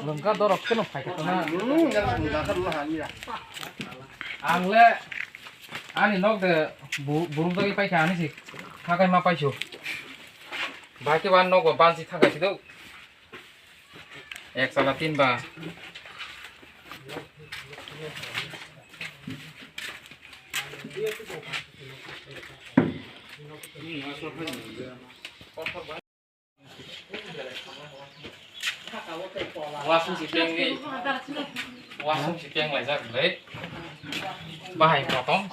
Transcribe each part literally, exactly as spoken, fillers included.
Lengka dorok kheno phaikha tongna. Ang le ani nok de bu-, buruk jagwi paikha ani si khakai ma paisu. Bai khe wan nok ba bansi thangkai si do. Ek sala tin ba. Wasung si peng ni, wasung si peng lai jak le. Bahai potong.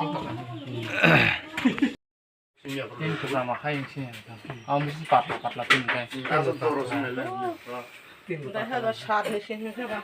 Tin kuzama khai sini. Am si patla patla tin kai. Tin. Dah ada sat ni sini ke ba.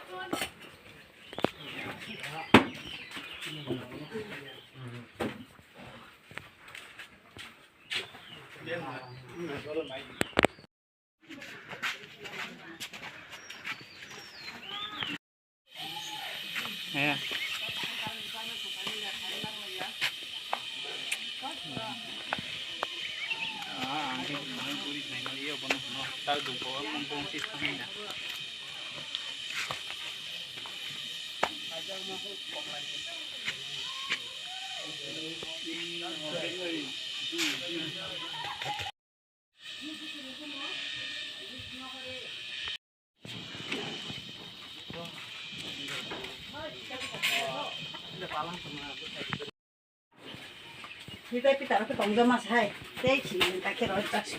Hitai pitaro khe tongja ma sai. Tei si ta khe roi ta si.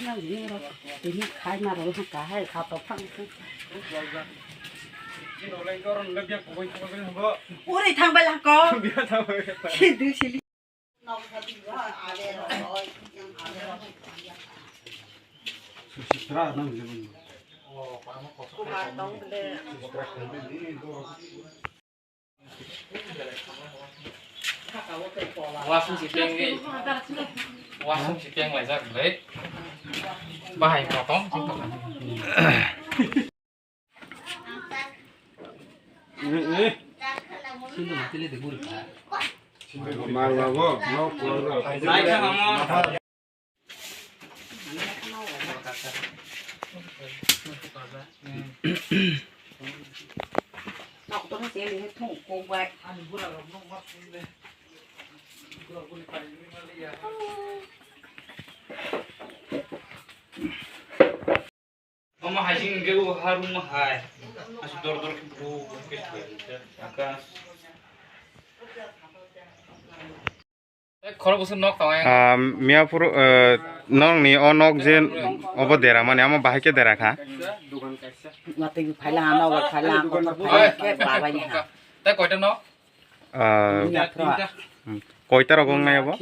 Nang ni ro. Tini khai ma ro ka hai ka to phang. Uri thang bai lang ko. Si du si. Wasung si peng ni, wasung si peng lai jak le. Bahai potong. Omo hai sing ke o harum hai. Asu dor dor ke bu ke akas. Khoro bwswk nok tongo. Ah, Miyapur, eh, nokni o nok je obo dera mani, omo bahai khe dera kha? Watwi phaila ano, watwi phaila ano, kotor phaila khe babai ni ha. Tei koita nok? Ah, Miyapur. Hmm. Koita rok wngnai obo?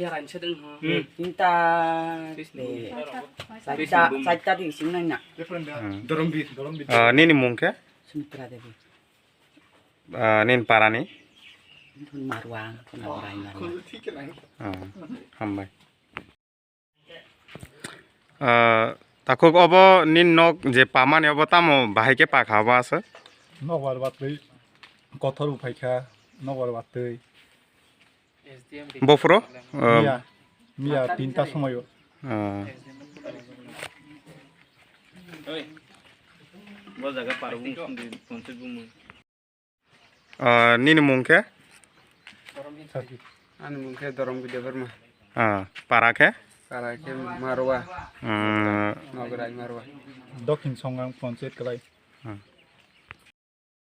Tinta, eh, chaita, chaita di sing nai na. Hmm. Ah, nini mung khe? Sumitra Devi. Ah, nini parani? Marwang, Marwang. Ah, hambai. Ah, takhuk obo nini nok je pamani obo tamo bahai khe pakha obo aswk? Nok bar batwi kothor uphai kha, nok bar batwi. Bophuro? Ah. Miya, miya tinta somoyo. Ah. Oi. Bo jaga parung sindi ponchit bumung. Ah, nini mung khe? Ani mung khe Dorong Bidya Verma. Ah, para khe? Para khe Marwa. Hmm. Nograi Marwa. Dokhin Songang Panchayat Kalai. Hmm.